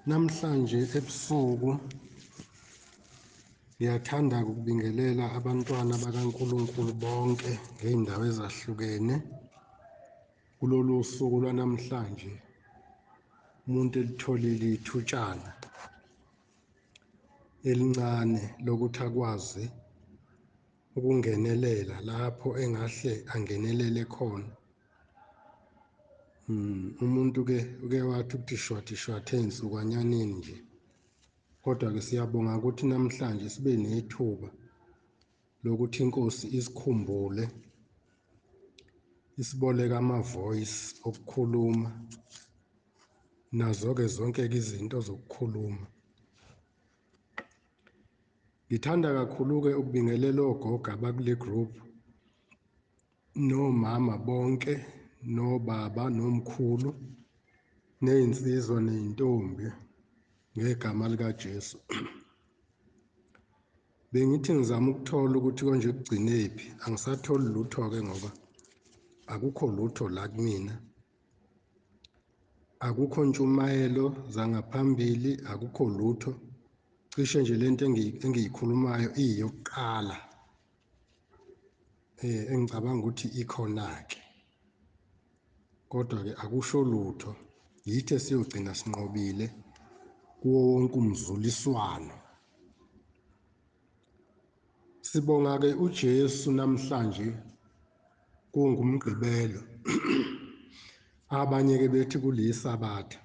Namhlanje ebusuku ngiyathanda ukubingelela abantwana bakaNkulunkulu bonke ngey'ndawo ezahlukene kulolu suku lwanamhlanje. Umuntu elitholile ithutshana elincane lokuthi akwazi ukungenelela lapho engahle angenelele khona. Umuntu-ke uke wathi ukuthi shwathi shwathi ey'nsukwanyaneni nje, kodwa-ke siyabonga ukuthi namhlanje sibe nethuba lokuthi iNkosi isikhumbule, isiboleke ama-voice okukhuluma, nazo-ke zonke-ke izinto zokukhuluma. Ngithanda kakhulu-ke ukubingelela ogogo abakule group, nomama bonke, nobaba, nomkhulu, nezinsizwa nezintombi ngegama likaJesu. Bengithi ngizama ukuthola ukuthi konje kugcinephi, angisatholi lutho-ke ngoba akukho lutho la kumina. Akukho ntshumayelo zangaphambili, akukho lutho. Cishe nje lento engiyikhulumayo iyiyokuqala engicabanga ukuthi ikhona-ke, kodwa-ke akusho lutho. Yithi esiyogcina sinqobile kuwo wonke umzuliswano. Sibonga-ke uJesu namhlanje kunguMgqibelo, abanye-ke bethi kuliyiSabatha,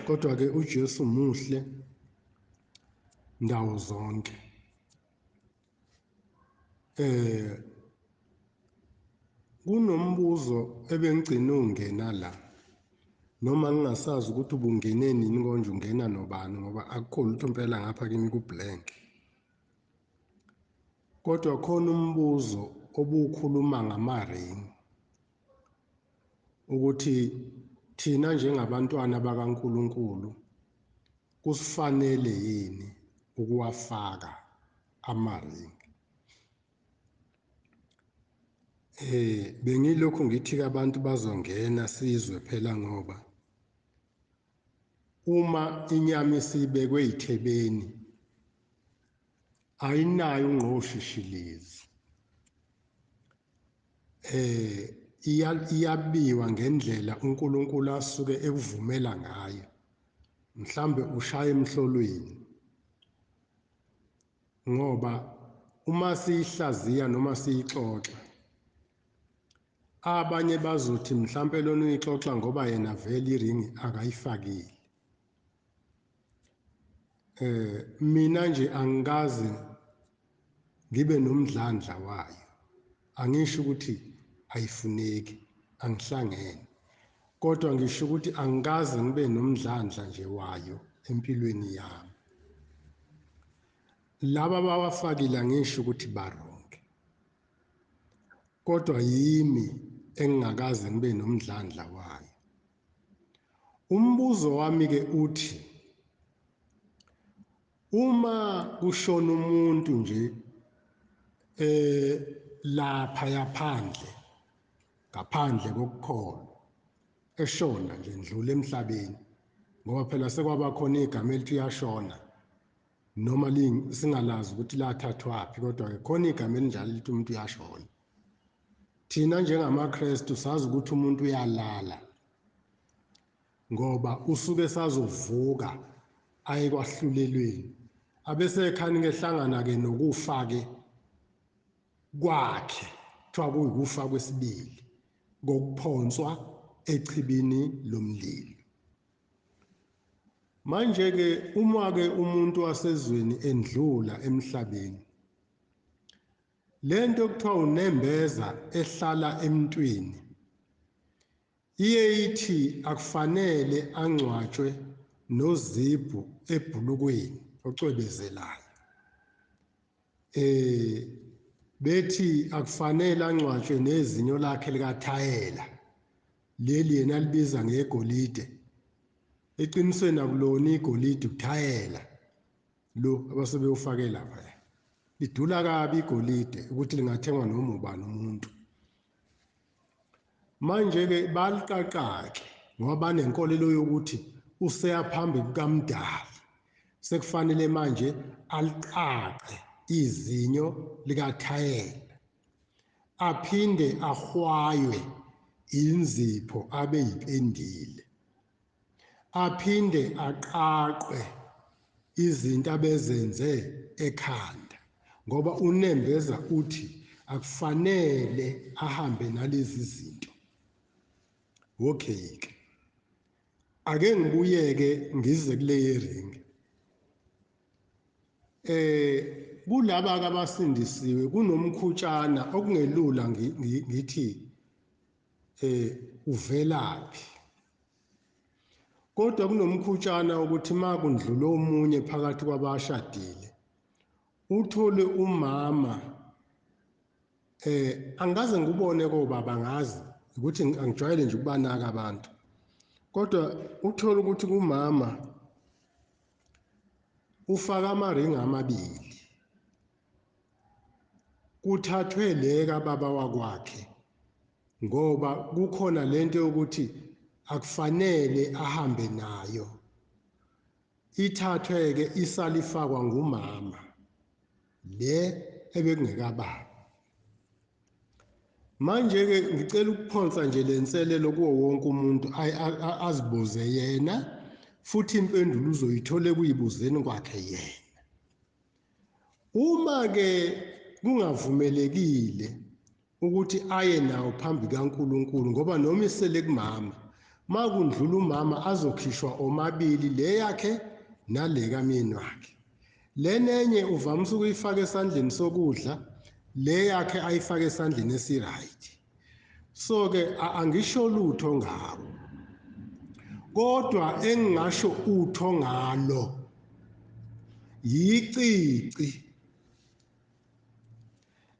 kodwa-ke uJesu muhle ndawo zonke. Kunombuzo ebengigcina ungena la, noma ngingasazi ukuthi ubungene nini konje, ungena nobani, ngoba akukho lutho impela ngapha kimi ku-blank. Kodwa khona umbuzo obukhuluma ngama-ring, ukuthi thina njengabantwana bakaNkulunkulu kusifanele yini ukuwafaka ama-ring. Bengilokhu ngithi-ke abantu bazongena sizwe phela, ngoba uma inyama isibekwe ey'thebeni ayinayo ungqoshishilizi, iyabiwa ngendlela uNkulunkulu asuke ekuvumela ngayo. Mhlambe ushaya emhlolweni, ngoba uma siyihlaziya noma siyixoxa, abanye bazothi mhlambe lona uyixoxa ngoba yena vele iringi akayifakile. Mina nje angikaze ngibe nomdlandla wayo, angisho ukuthi ayifuneki, angihlangene, kodwa ngisho ukuthi angikaze ngibe nomdlandla nje wayo empilweni yami. Laba abawafakile angisho ukuthi baronke, kodwa yimi engingakaze ngibe nomdlandla wayo. Umbuzo wami-ke uthi, uma kushona umuntu nje lapha phandle, ngaphandle kokukholwa, eshona nje ndlula emhlabeni, ngoba phela sekwaba khona igama elithi uyashona, noma singalazi ukuthi lathathwaphi, kodwa-ke khona igama elinjalo lithi umuntu uyashona. Thina njengamaKrestu sazi ukuthi umuntu uyalala, ngoba usuke sazovuka aye kwahlulelweni, abese ekhani-ke ehlangana-ke nokufa-ke kwakhe, kuthiwa kuyikufa kwesibili, kokuphonswa echibini lomlilo. Manje-ke uma-ke umuntu wasezweni endlula emhlabeni, lento kuthiwa unembeza ehlala emntwini iye ithi akufanele angcwatshwe nozibhu ebhulukweni ocwebezelayo. Bethi akufanele angcwatshwe nezinyo lakhe likathayela, leli yena alibiza ngegolide. Eqinisweni akulona igolide, ukuthayela lo abasebewufake lapha. Lidula kabi igolide ukuthi lingathengwa noma ubani umuntu. Manje-ke baliqaqake ngoba banenkolelo yokuthi useya phambi kukaMdali, sekufanele manje aliqaqe izinyo likathayela, aphinde ahwaywe inzipho abe yipendile, aphinde aqaqwe izinto abezenze ekhanda, ngoba unembeza uthi akufanele ahambe nalezi zinto. Okay ke, ake ngibuyeke ngize kule ring. Kulaba abasindisiwe kunomkhutshana okungelula ngithi uvelaphi, kodwa kunomkhutshana ukuthi makundlula omunye phakathi kwabashadile uthole umama, angikaze ngikubone kobaba, ngazi ukuthi angijwayele nje ukubanaka abantu, kodwa uthole ukuthi kumama ufaka amaringi amabili, kuthathwe le kababa wakwakhe, ngoba kukhona lento yokuthi akufanele ahambe nayo, ithathwe-ke isalifakwa ngumama le ebekungekababa. Manje-ke ngicela ukuphonsa nje le nselelo kuwo wonke umuntu azibuze yena, futhi impendulo uzoyithola ekuyibuzeni kwakhe yena. Uma-ke kungavumelekile ukuthi aye nawo phambi kaNkulunkulu, ngoba noma isele kumama, makundlula umama azokhishwa omabili, le yakhe nale kamyeni wakhe. Lenenye uvamise ukuyifaka esandleni sokudla, le yakhe ayifake esandleni esiright. So-ke angisho lutho ngawo, kodwa engingasho utho ngalo yicici.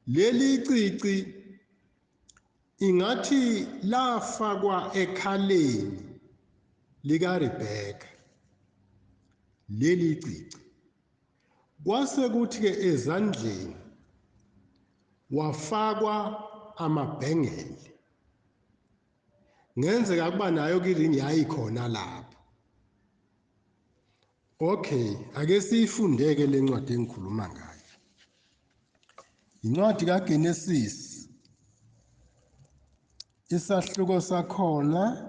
Leli cici ingathi lafakwa ekhaleni likaRebecca, leli cici. Kwase kuthi-ke ezandleni wafakwa amabhengele, ngenzeka kuba nayo kiringi yayikhona lapho. Okay, ake siyifundeke le ncwadi engikhuluma ngayo. Incwadi kaGenesis, isahluko sakhona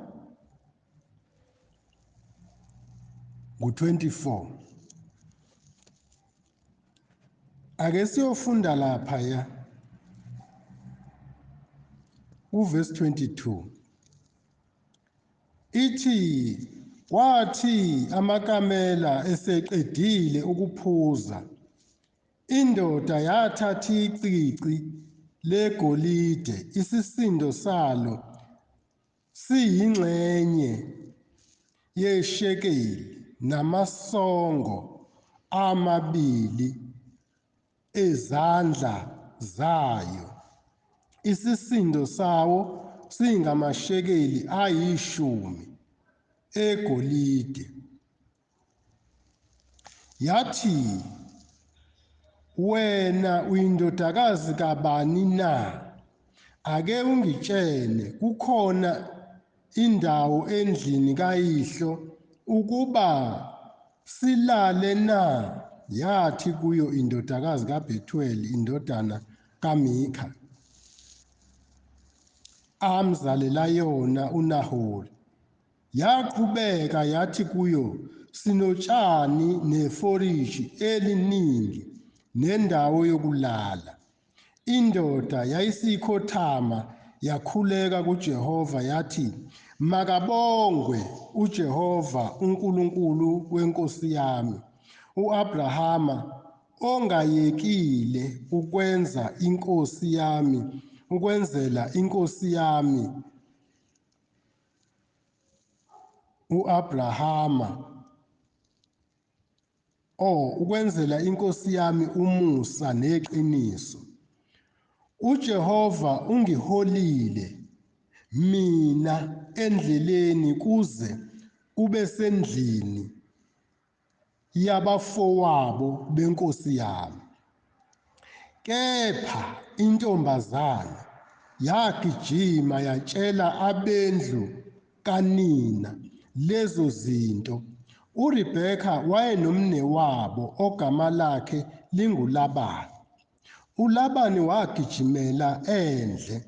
ngu-24. Ake siyofunda lapha ya uverse 22. Ithi, kwathi amakamela eseqedile ukuphuza, indoda yathatha icici legolide, isisindo salo siyingxenye yeshekeli namasongo amabili ezandla zayo, isisindo sawo singamashekeli ayishumi egolide. Yathi, wena uyindodakazi kabani na? Ake ungitshele, kukhona indawo endlini kayihlo ukuba silale na? Yathi kuyo indodakazi kaBethuel, indodana kaMikha, amzalela yona uNahori. Yaqhubeka yathi kuyo, sinotshani neforiji eliningi nendawo yokulala. Indoda yayisikhothama yakhuleka kuJehova yathi, makabongwe uJehova uNkulunkulu wenkosi yami uAbrahama, ongayekile ukwenza inkosi yami, ukwenzela inkosi yami uAbrahama, ukwenzela inkosi yami umusa neqiniso. uJehova ungiholile mina endleleni kuze kube sendlini yabafowabo benkosi yami. Kepha intombazana yagijima yatshela abendlu kanina lezo zinto. URebheka wayenomnewabo ogama lakhe linguLabani. ULabani wagijimela endle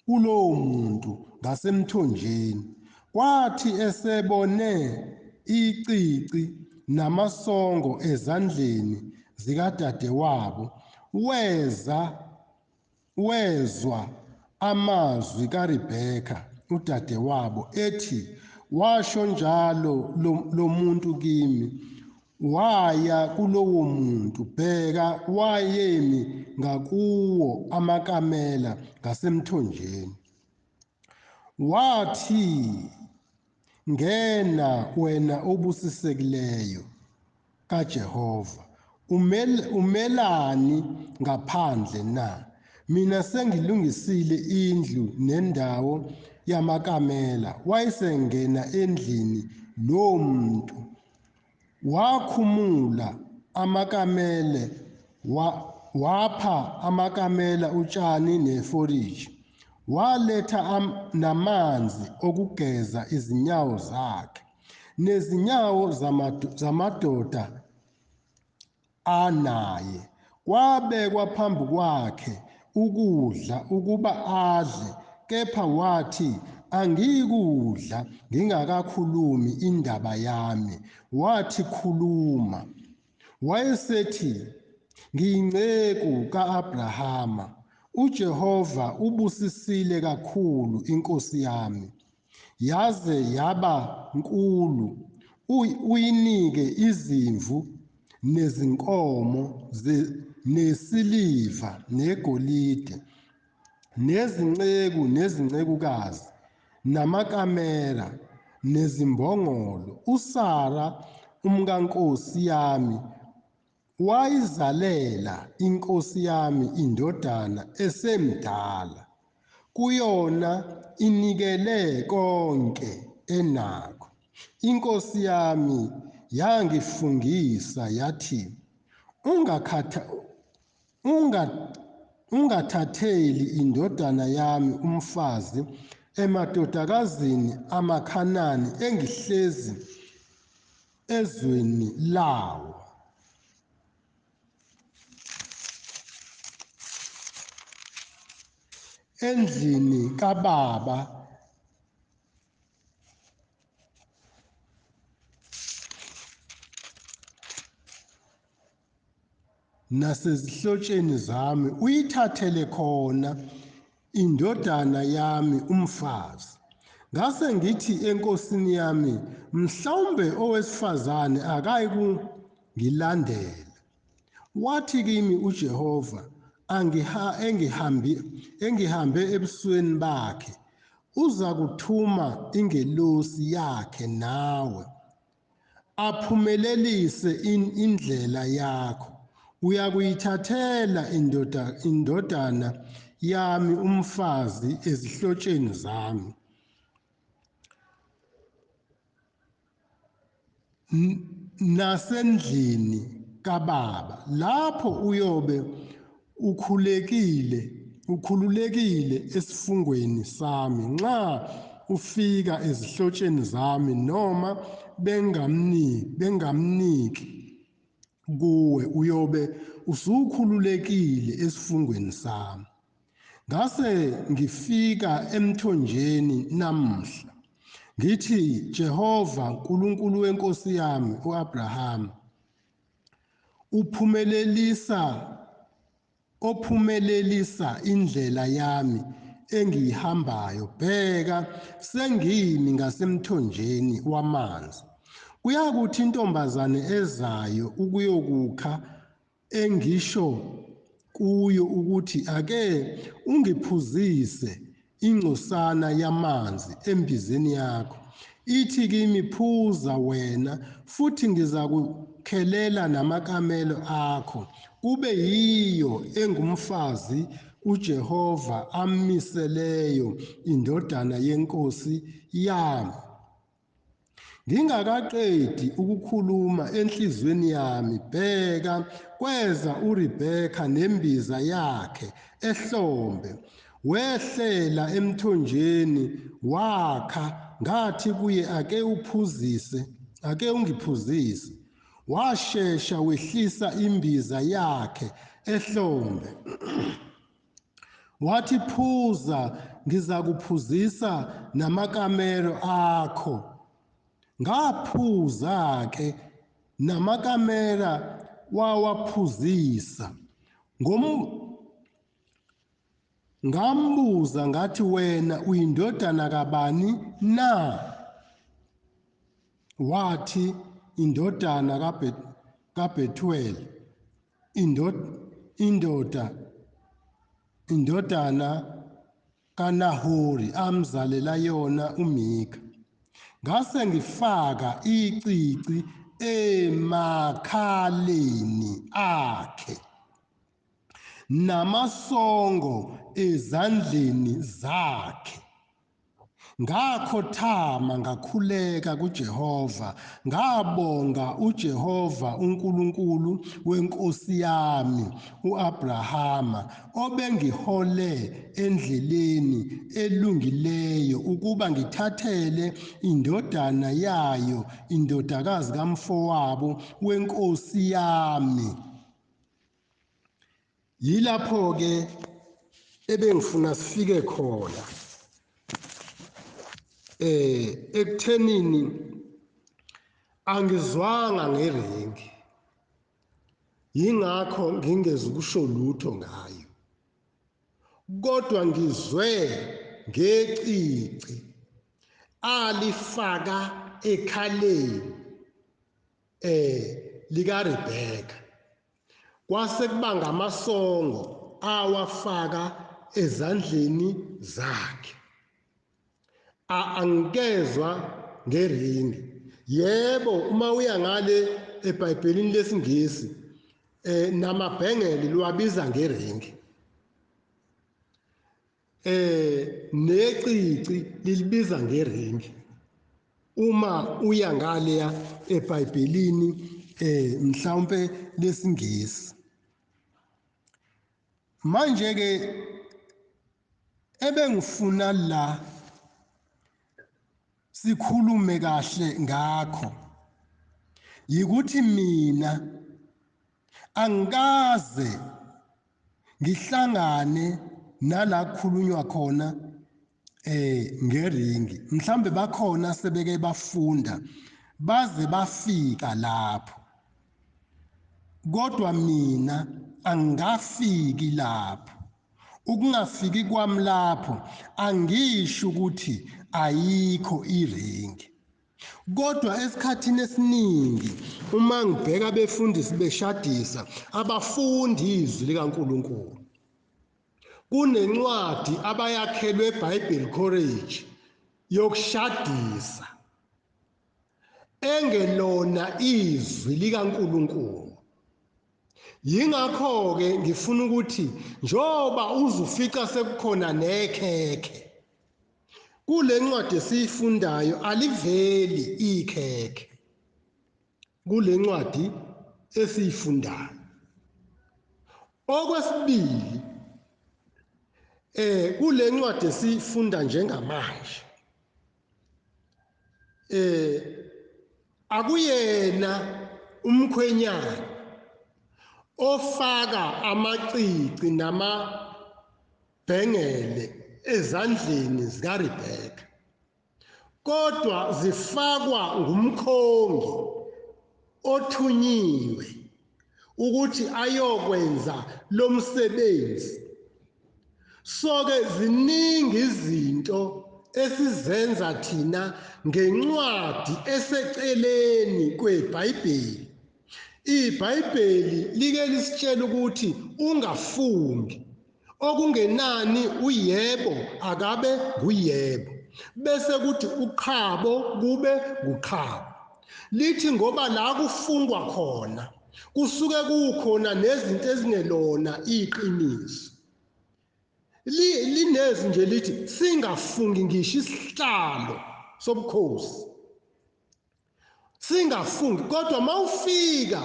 kulowo muntu ngasemthonjeni. Kwathi esebone icici namasongo ezandleni zikadadewabo, wezwa amazwi kaRebheka udadewabo ethi, washo njalo lo muntu kimi. Waya kulowo muntu, bheka, wayemi ngakuwo amakamela ngasemthonjeni. Wathi, ngena wena obusisekileyo kaJehova, umelani ngaphandle na? Mina sengilungisile indlu nendawo yamakamela. Wayesengena endlini lowo muntu, wakhumula amakamele, wapha amakamela utshani neforiji, waletha namanzi okugeza izinyawo zakhe nezinyawo zamadoda anaye. Kwabekwa phambi kwakhe ukudla ukuba adle, kepha wathi, angiyikudla ngingakakhulumi indaba yami. Wathi, khuluma. Wayesethi, ngiyinceku ka-Abrahama. uJehova ubusisile kakhulu inkosi yami, yaze yaba nkulu. Uyinike izimvu nezinkomo nesiliva negolide, nezinceku nezincekukazi, namakamela nezimbongolo. uSara umkankosi yami wayizalela inkosi yami indodana esemdala, kuyona inikele konke enakho. Inkosi yami yangifungisa yathi, ungathatheli indodana yami umfazi emadodakazini amaKhanani engihlezi ezweni lawo. Endlini kababa nasezihlotsheni zami uyithathele khona indodana yami umfazi. Ngase ngithi enkosini yami, mhlawumbe owesifazane akayikungilandela. Wathi kimi uJehova, engihambe ebusweni bakhe, uzakuthuma ingelosi yakhe nawe, aphumelelise indlela yakho. Uyakuyithathela indodana yami umfazi ezihlotsheni zami nasendlini kababa, lapho uyobe ukhululekile esifungweni sami nxa ufika ezihlotsheni zami, noma bengamniki kuwe, uyobe usukhululekile esifungweni sami. Ngase ngifika emthonjeni namhla, ngithi, Jehova Nkulunkulu wenkosi yami uAbraham, ophumelelisa indlela yami engiyihambayo, bheka, sengimi ngasemthonjeni wamanzi. Kuyakuthi intombazane ezayo ukuyokukha engisho kuyo ukuthi, ake ungiphuzise ingcosana yamanzi embizeni yakho, ithi kimi, phuza wena, futhi ngizakukhelela namakamelo akho, kube yiyo engumfazi uJehova ammiseleyo indodana yenkosi yami. Ngingakaqedi ukukhuluma enhliziyweni yami, bheka, kweza uRebheka nembiza yakhe ehlombe, wehlela emthonjeni, Wakha, ngathi kuye, ake uphuzise, ake ungiphuzise. Washesha wehlisa imbiza yakhe ehlombe, wathi, phuza, ngizakuphuzisa namakamero akho. Ngaphuza-ke, namakamera wawaphuzisa. Ngambuza ngathi, wena uyindodana kabani na? Wathi, indodana kaBethuel, indodana kaNahori amzalela yona uMika. Ngase ngifaka icici emakhaleni akhe namasongo ezandleni zakhe. Ngakhothama ngakhuleka kuJehova, ngabonga uJehova uNkulunkulu wenkosi yami uAbrahama, obengihole endleleni elungileyo ukuba ngithathele indodana yayo, indodakazi kamfowabo wenkosi yami. Yilapho-ke ebengifuna sifike khona ekuthenini angizwanga ngeringi, yingakho ngingezukusho lutho ngayo, kodwa ngizwe ngecici alifaka ekhaleni likaRebheka, kwase kuba ngamasongo awafaka ezandleni zakhe. Angikezwa ngeringi. Yebo, uma uya ngale eBhayibhelini lesiNgisi namabhengele liwabiza ngeringi, necici lilibiza ngeringi. Uma uya ngale eBhayibhelini mhlawumbe lesiNgisi. Manje ke ebengifuna la sikhulume kahle ngakho yikuthi mina angikaze ngihlangane nala kukhulunywa khona ngeringi. Mhlambe bakhona sebeke bafunda baze bafika lapho, kodwa mina angafiki lapho. Ukungafiki kwami lapho angisho ukuthi ayikho iringi, kodwa esikhathini esiningi uma ngibheka abefundisi beshadisa, abafundi izwi likaNkulunkulu. Kunencwadi abayakhelwe eBible College yokushadisa engelona izwi likaNkulunkulu. Yingakho-ke ngifuna ukuthi njoba uzufica sekukhona nekhekhe kule ncwadi esiyifundayo, aliveli ikhekhe kule ncwadi esiyifundayo. Okwesibili, kule ncwadi esiyifunda njengamanje, akuyena umkhwenyana ofaka amacici namabhengele ezandleni zikaRebheka, kodwa zifakwa ngumkhongi othunyiwe ukuthi ayokwenza lo msebenzi. So-ke ziningi izinto esizenza thina ngencwadi eseceleni kweBhayibheli. IBhayibheli like lisitshela ukuthi ungafungi, okungenani uyebo akabe nguyebo, bese kuthi uqhabo kube nguqhabo. Lithi ngoba la kufungwa khona kusuke kukhona nezinto ezingelona iqiniso. Linezi nje lithi singafungi ngisho isihlalo sobukhosi, singafungi. Kodwa mawufika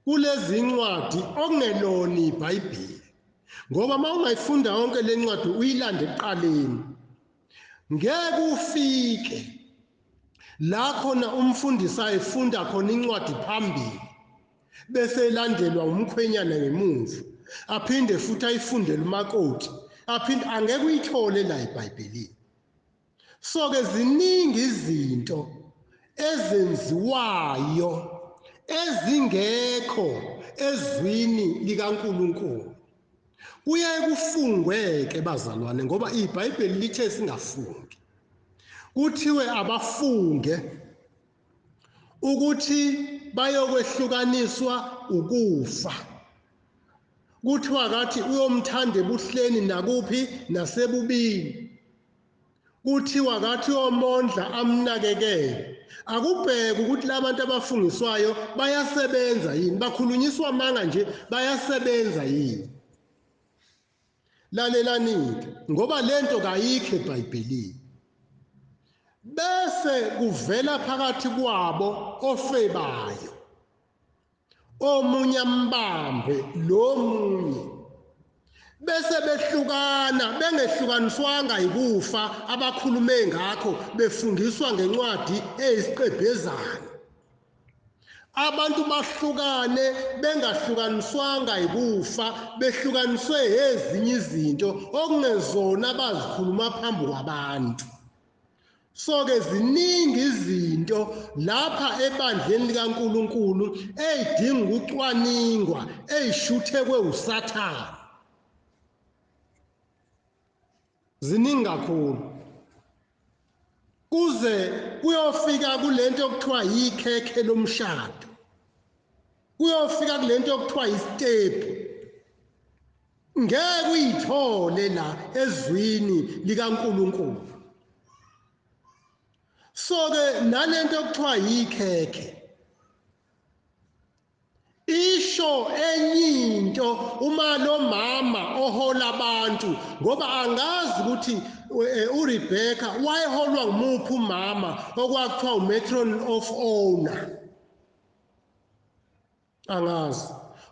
kulezi incwadi okungelona iBhayibheli, ngoba mawungayifunda yonke le ncwadi uyilande ekuqaleni, Ngeke ufike la khona umfundisi ayifunda khona incwadi phambili bese elandelwa umkhwenyana ngemuva, aphinde futhi ayifundele umakoti, aphinde, angeke uyithole la eBhayibhelini. So ke ziningi izinto ezenziwayo ezingekho ezwini likaNkulunkulu. Kuyaye kufungweke bazalwane, ngoba iBhayibheli lithe singafungi. Kuthiwe abafunge ukuthi bayokwehlukaniswa ukufa. Kuthiwa kathi uyomthanda ebuhleni nakuphi nasebubini. Kuthiwa kathi uyomondla amnakekele. Akubheke ukuthi labantu abafungiswayo bayasebenza yini, bakhulunyiswa amanga nje, bayasebenza yini. Lalelani-ke, ngoba lento kayikho eBhayibhelini. Bese kuvela phakathi kwabo ofebayo, omunye ambambe lo munye, bese behlukana bengehlukaniswanga yikufa abakhulume ngakho, befungiswa ngencwadi eyisiqebhezana. Abantu bahlukane bengahlukaniswanga yikufa, behlukaniswe ezinye izinto okungezona abazikhuluma phambi kwabantu. So ke ziningi izinto lapha ebandleni likaNkulunkulu eyidinga ukucwaningwa, eyishuthekwe uSathane. Ziningi kakhulu. Kuze kuyofika kulento okuthiwa yikhekhe lomshado, kuyofika kulento okuthiwa isitepu. Ngeke uyithole la ezwini likaNkulunkulu. So ke nalento okuthiwa yikhekhe isho enye into uma lo mama ohola abantu, ngoba angazi ukuthi uRebecca wayeholwa ngumuphi umama okwakuthiwa umatron of honor, angazi.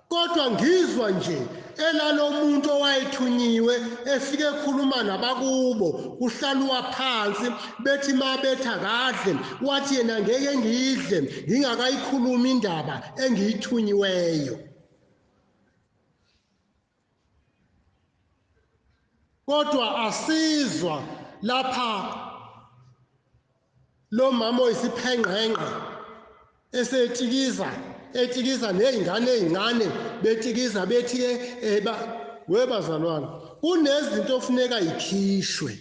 Kodwa ngizwa nje elalomuntu owayethunyiwe efike ekhuluma nabakubo, kuhlalwa phansi bethi mabetha kadle, wathi yena ngeke ngidle ngingakayikhuluma indaba engiyithunyiweyo. Kodwa asizwa lapha lo mama oyisiphenqenqe esetikiza etikiza nezingane ezincane, betikiza bethi ke webazalwane, kunezinto ofuneka ikhishwe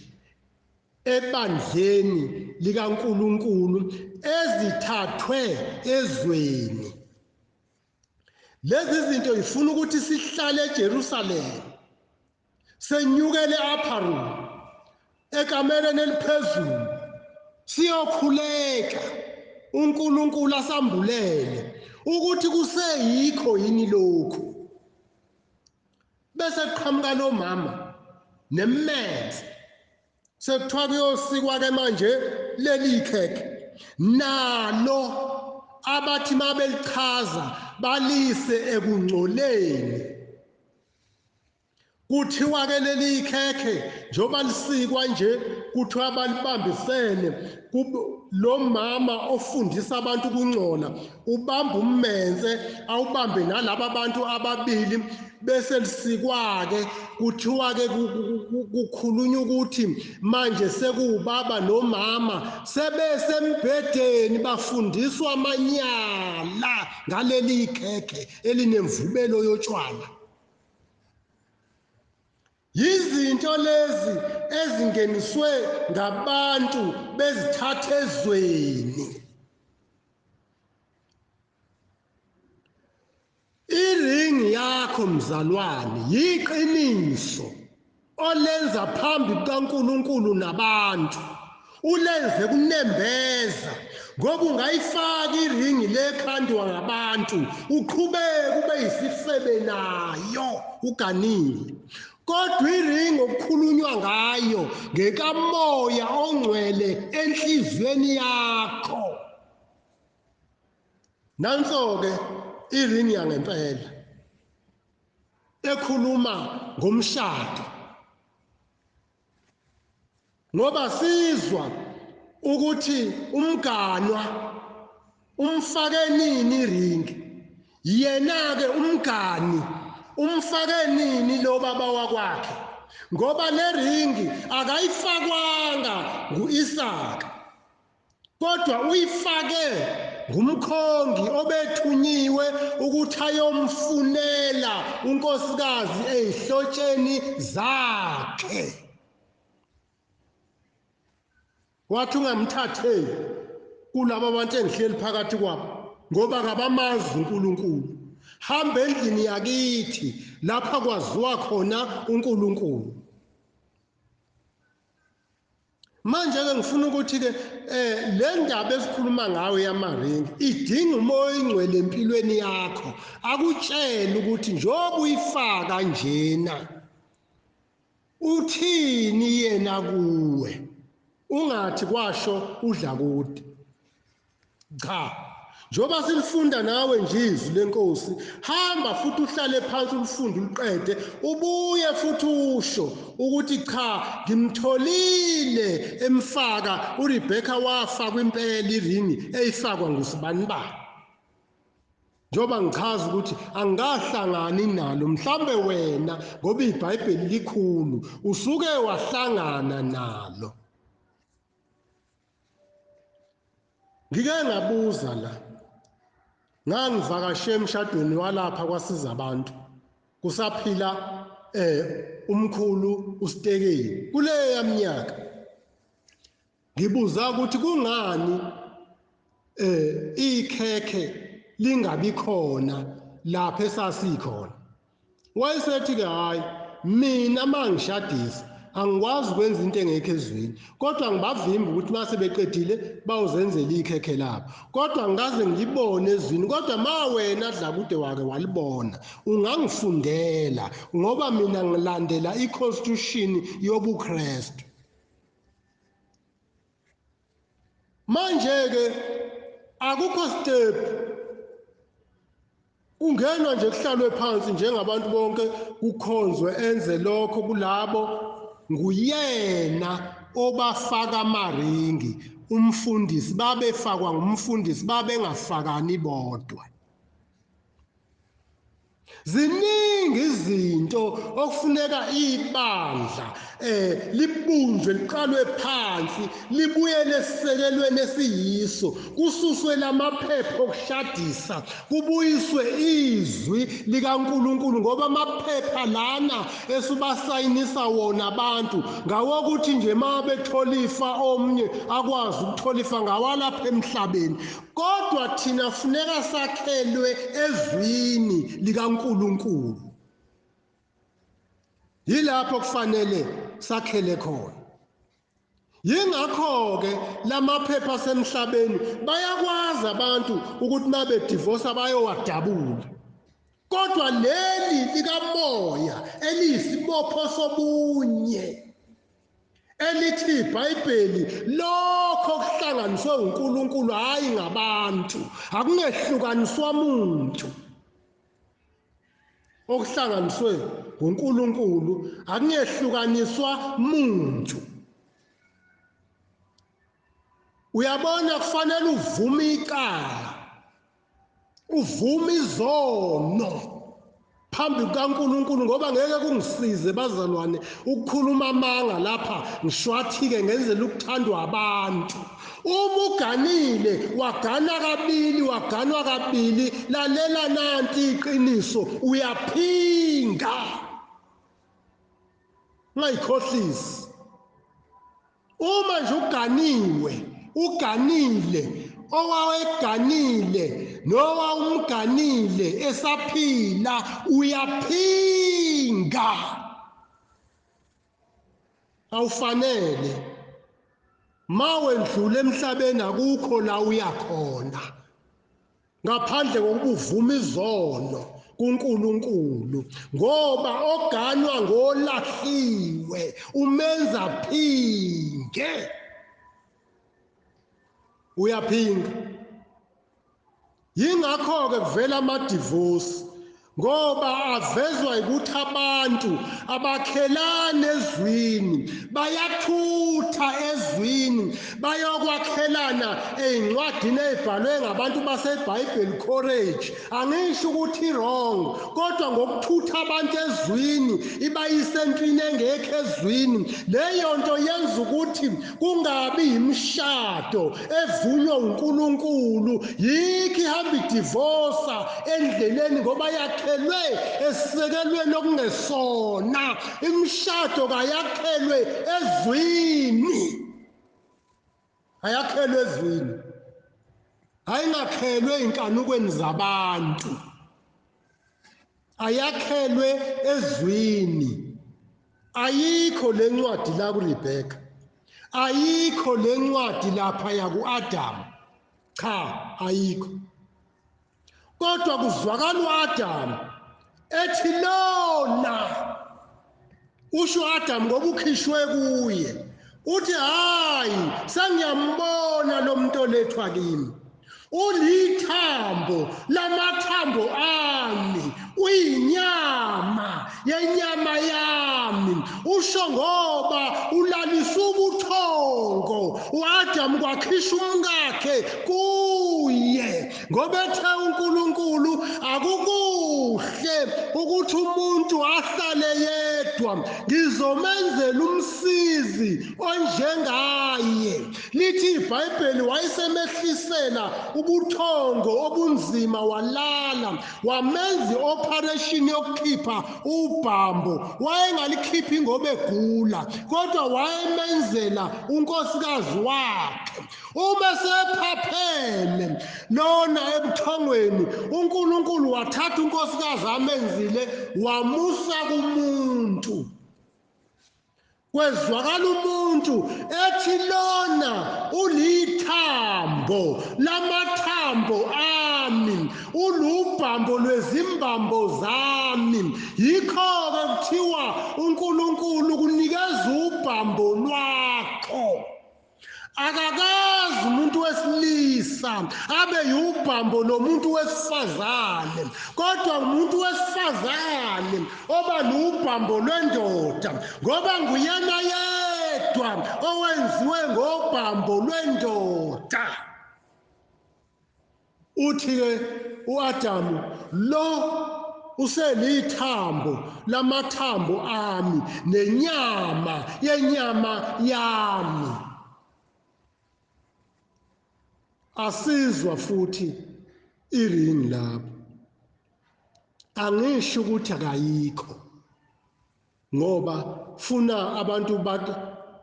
ebandleni likaNkulunkulu ezithathwe ezweni. Lezi zinto ifuna ukuthi sihlale eJerusalem, senyukele upper room ekamereni eliphezulu, siyokhuleka uNkulunkulu asambulele ukuthi kuseyikho yini lokhu. Bese kuqhamuka lo mama nemmenze, sekuthiwa kuyosikwa ke manje leli khekhe nalo abathi mabelichaza balise ekungcoleni. Kuthiwa ke leli khekhe njengoba lisikwa nje, kuthiwa balibambisene. Lo mama ofundisa abantu ukungcola ubamba ummense awubambe nalaba bantu ababili, bese lisikwa ke. Kuthiwa ke kukhulunywa ukuthi manje sekuwubaba nomama sebesembhedeni bafundiswa amanyala ngaleli khekhe elinemvubelo yotshwala. Yizinto lezi ezingeniswe ngabantu bezithatha ezweni. Iringi yakho mzalwane yiqiniso olenza phambi kukaNkulunkulu nabantu, ulenze kunembeza, ngoba ungayifaka iringi lekhandwa ngabantu uqhubeke ube yisifebe nayo uganile. Kodwa iringi okukhulunywa ngayo ngekamoya ongcwele enhliziyweni yakho. Nanso-ke iringi yangempela ekhuluma ngomshado. Ngoba sizwa ukuthi umganwa umfake nini iringi, yena ke umgani umfake nini lo baba wakwakhe, ngoba le ringi akayifakwanga nguIsaka, kodwa uyifake ngumkhongi obethunyiwe ukuthi ayomfunela unkosikazi ezihlotsheni zakhe. Wathi ungamthatheli kulabo abantu engihleli phakathi kwabo, ngoba kabamazi uNkulunkulu. Hamba endlini yakithi lapha kwaziwa khona uNkulunkulu. Manje ke ngifuna ukuthi ke le ndaba esikhuluma ngayo yamaringi idinga umoya oyingcwele empilweni yakho, akutshele ukuthi njengoba uyifaka njena uthini yena kuwe, ungathi kwasho udla kude. Cha, njengoba silifunda nawe nje izwi lenkosi, hamba futhi uhlale phansi ulifunde uliqede, ubuye futhi usho ukuthi cha, ngimtholile emfaka uRebecca, wafakwa impela iringi eyifakwa ngusibanibani. Njengoba ngichaza ukuthi angahlangani nalo, mhlambe wena ngoba iBhayibheli likhulu usuke wahlangana nalo. Ngike ngabuza la, ngangivakashe emshadweni walapha kwasiza abantu, kusaphila umkhulu uStekeni kuleya minyaka. Ngibuza ukuthi kungani ikhekhe lingabi khona lapha esasikhona. Wayesethi ke hayi, mina mangishadisa angikwazi ukwenza into engekho ezweni, kodwa ngibavimba ukuthi mase beqedile bawuzenzela ikhekhe labo, kodwa ngikaze ngilibone ezweni. Kodwa ma wena Dlakude wake walibona, ungangifundela, ngoba mina ngilandela iconstitution yobuKristu. Manje ke akukho step, ungenwa nje kuhlalwe phansi njengabantu bonke, kukhonzwe enze lokho kulabo. Nguyena obafaka amaringi umfundisi, babefakwa ngumfundisi, babengafakani bodwa. Ziningi izinto okufuneka ibandla libunjwe, liqalwe phansi, libuyele esisekelweni esiyiso, kususwe lamaphepha okushadisa, kubuyiswe izwi likaNkulunkulu, ngoba amaphepha lana esubasayinisa wona abantu ngawokuthi nje mabethola ifa omnye akwazi ukuthola ifa ngawalapha emhlabeni. Kodwa thina funeka sakhelwe ezwini likaNkulunkulu, yilapho kufanele sakhele khona. Yingakho ke lamaphepha asemhlabeni bayakwazi abantu ukuthi mabedivorce bayowadabula, kodwa leli likamoya eliyisibopho sobunye elithi iBhayibheli, lokho kuhlanganiswe uNkulunkulu hayi ngabantu, akungehlukaniswa muntu. Okuhlanganiswe uNkulunkulu akungehlukaniswa muntu. Uyabona, kufanele uvume icala, uvume izono phambi kukaNkulunkulu, ngoba ngeke kungisize bazalwane ukukhuluma amanga lapha ngishwathike ngenzela ukuthandwa abantu. Uma uganile wagana kabili, waganwa kabili, lalela nanti iqiniso, uyaphinga, ungayikhohlisi. Uma nje uganiwe, uganile, owayeganile nowa umganile esaphila, uyaphinga, awufanele. Mawendlula emhlabeni akukho la uyakhona ngaphandle kokuvuma izono kuNkulunkulu, ngoba oganwa ngolahliwe umenza phinge, uyaphinga. Yingakho ke kuvela amadivorce, ngoba avezwa ukuthi abantu Abakhelani ezwini, bayathutha ezwini, bayokwakhelana ey'ncwadini ey'bhalwe ngabantu baseBhayibheli College. Angisho ukuthi wrong, kodwa ngokuthutha abantu ezwini ibayise entwini engekho ezwini, leyo nto yenza ukuthi kungabi yimishado evunywa uNkulunkulu. Yikho ihamba idivosa endleleni ngoba yakhelwe esisekelweni okungesona. Imishado kayakhelwe ezwini, ayakhelwe ezwini, ayingakhelwe ey'nkanukweni zabantu, ayakhelwe ezwini. Ayikho le ncwadi la kuRebecca, ayikho le ncwadi lapha yaku-Adam, cha, ayikho. Kodwa kuzwakala u-Adam ethi lona, usho u-Adam ngoba ukhishwe kuye, uthi hayi, sengiyambona lo muntu olethwa kimi, ulithambo lamathambo ami, uyinyama yenyama yami. Usho ngoba ulalisa ubuthongo uAdam kwakhisha umkakhe kuye, ngoba ethe uNkulunkulu akukuhle ukuthi umuntu ahlale yedwa, ngizomenzela umsizi onjengaye. Lithi iBhayibheli wayesemehlisela ubuthongo obunzima, walala, wamenza i-operation yokukhipha ubhambo. Wayengalikhiphi ngoba egula, kodwa wayemenzela unkosikazi wakhe. Uma sephapheme lona ebuthongweni, uNkulunkulu wathatha unkosikazi amenzile wamusa kumuntu. Kwezwakala umuntu ethi lona ulithambo lamathambo ami, ulubhambo lwezimbambo zami. Yikho-ke kuthiwa uNkulunkulu kunikeza ubhambo lwakho. Akakazi umuntu wesilisa abe yubhambo lomuntu wesifazane, kodwa umuntu wesifazane oba lubhambo lwendoda, ngoba nguyena yedwa owenziwe ngobhambo lwendoda. Uthi-ke u-Adamu, lo uselithambo lamathambo ami nenyama yenyama yami. Asizwa futhi iringi lapho. Angisho ukuthi akayikho, ngoba funa abantu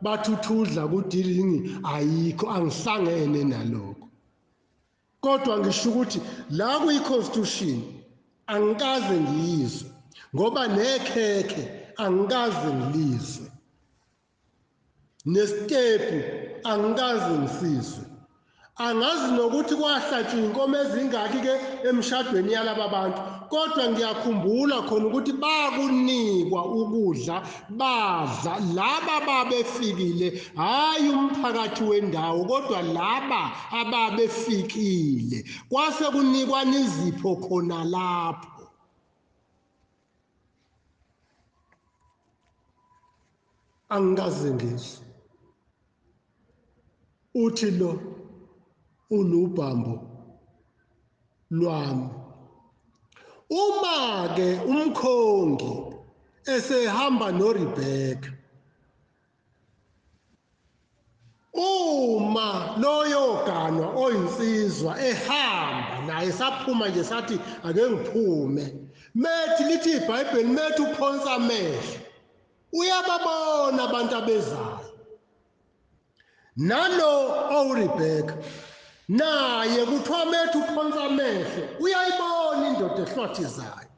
bathuthudla kudiringi, ayikho, angihlangene nalokho. Kodwa ngisho ukuthi la kuyi-constitution angikaze ngiyizwe, ngoba nekhekhe angikaze ngilizwe, nesitepu angikaze ngisizwe. Angazi nokuthi kwahlatshwa inkomo ezingaki ke emshadweni yalaba bantu, kodwa ngiyakhumbula khona ukuthi bakunikwa ukudla, badla laba babefikile, hayi umphakathi wendawo, kodwa laba ababefikile kwase kunikwa izipho khona lapho. Angikaze ngizwe uthi lo ulubhambo lwami. Uma ke umkhongi esehamba noRebecca, uma loyo ganwa oyinsizwa ehamba naye, saphuma nje sathi ake ngiphume, methi lithi iBhayibheli methi uphonsa amehlo, uyababona abantu abezayo. Nalo oRebecca naye kuthiwa methi uphonsa amehlo, uyayibona indoda ehlwathizayo.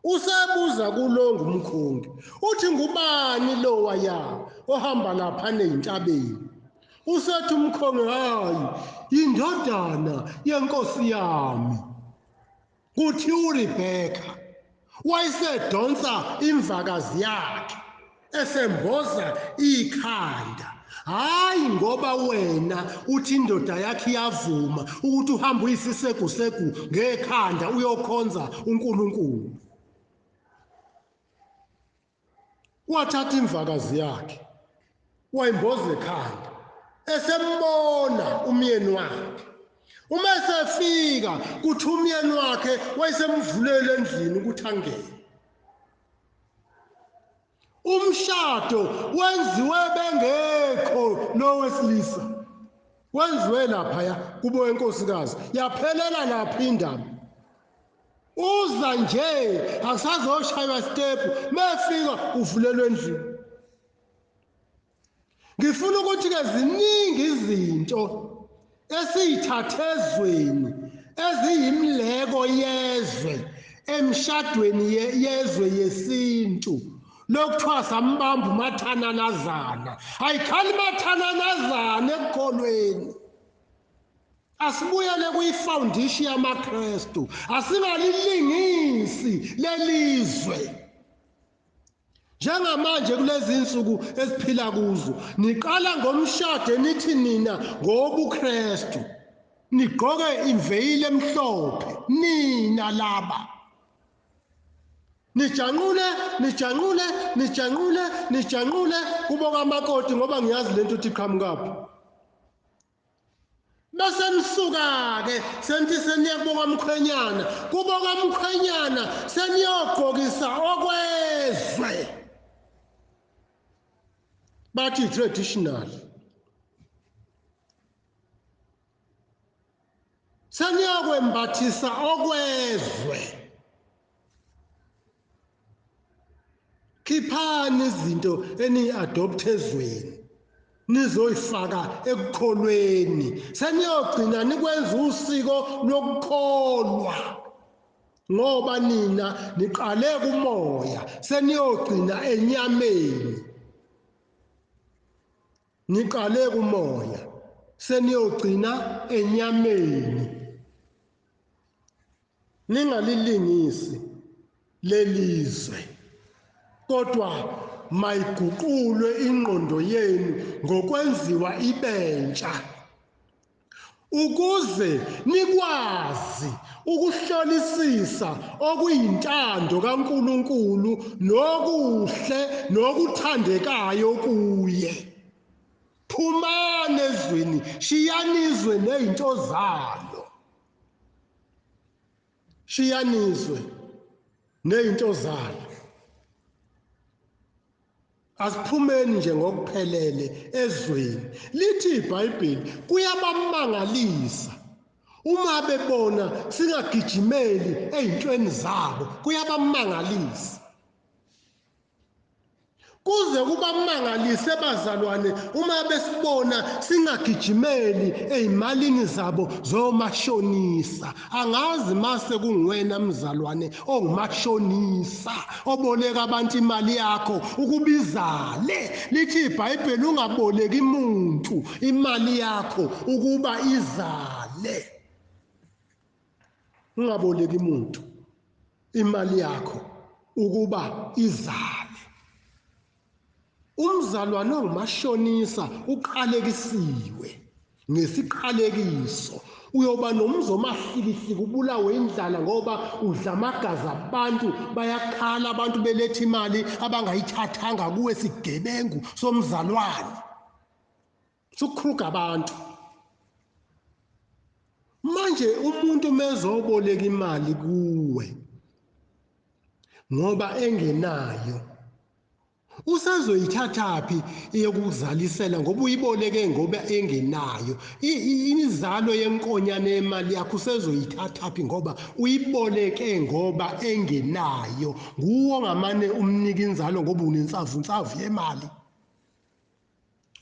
Usebuza kulo ngumkhongi, uthi ngubani lo waya ohamba lapha nezintabeni? Usethi umkhongi, hayi, indodana yenkosi yami. Kuthi uRebecca wayesedonsa imvakazi yakhe esemboza ikhanda. Hayi, ngoba wena uthi indoda yakhe iyavuma ukuthi uhambe uyisisegusegu ngekhanda uyokhonza uNkulunkulu. Wathatha imvakazi yakhe wayimboza ekhanda, esembona umyeni wakhe. Uma esefika kuthi umyeni wakhe wayesemvulela endlini ukuthi angene. Umshado wenziwe bengekho lo wesilisa, wenziwe laphaya kubo wenkosikazi, yaphelela lapha indaba. Uza nje akusazoshaywa step, mefika uvulelwe endlini. Ngifuna ukuthi ke ziningi izinto esiyithathe ezweni eziyimleko yezwe emshadweni yezwe yesintu, lokuthiwa sambamba umathananazana. Ayikhali mathananazana ekukholweni. Asibuyele kuyifoundation yamaKristu, asingalilingisi lelizwe. Njengamanje kulezi insuku esiphila kuzo, niqala ngomshado nithi nina ngobuKristu, nigqoke imveyili emhlophe nina laba, nijanqule nijanqule nijanqule nijanqule kubo kamakoti, ngoba ngiyazi lento uthi iqhamukaphi. Bese nisuka-ke senithi seniya kubo kamkhwenyana, kubo kamkhwenyana seniyogqokisa okwezwe, bathi traditional. Seniyokwembathisa okwezwe. Khiphani izinto eniyi-adopt ezweni nizoyifaka ekukholweni, seniyogcina nikwenza usiko lokukholwa, ngoba nina niqale kumoya, seniyogcina enyameni. Niqale kumoya, seniyogcina enyameni. Ningalilingisi lelizwe, kodwa mayiguqulwe ingqondo yenu ngokwenziwa ibentsha, ukuze nikwazi ukuhlolisisa okuyintando kaNkuluNkulu nokuhle nokuthandekayo kuye. Phumani ezweni, shiyani izwe nezinto zalo. Shiyani izwe nezinto zalo. Asiphumeni nje ngokuphelele ezweni. Lithi iBhayibheli kuyabamangalisa uma bebona singagijimeli ezintweni zabo, kuyabamangalisa. Kuze kubamangalise bazalwane uma besibona singagijimeli ezimalini zabo zomashonisa. Angazi mase kunguwena mzalwane ongumashonisa oboleka abantu imali yakho ukubizale. Lithi iBhayibheli ungaboleki umuntu imali yakho ukuba izale. Ungaboleki umuntu imali yakho ukuba izale. Umzalwane ongumashonisa uqalekisiwe ngesiqalekiso. Uyoba nomzi omahlikihliki, ubulawe indlala ngoba udla amagazi abantu, bayakhala abantu beletha imali abangayithathanga kuwe, sigebengu somzalwane. Sukhruga abantu. Manje umuntu mezoboleka imali kuwe ngoba engenayo, usazoyithathaphi iyokuzalisela ngoba uyiboleke ngoba engenayo? Imizalo yenkonyane yemali yakho usezoyithathaphi ngoba uyiboleke ngoba engenayo? Nguwo ngamane umnika inzalo ngoba unensavunsavu yemali.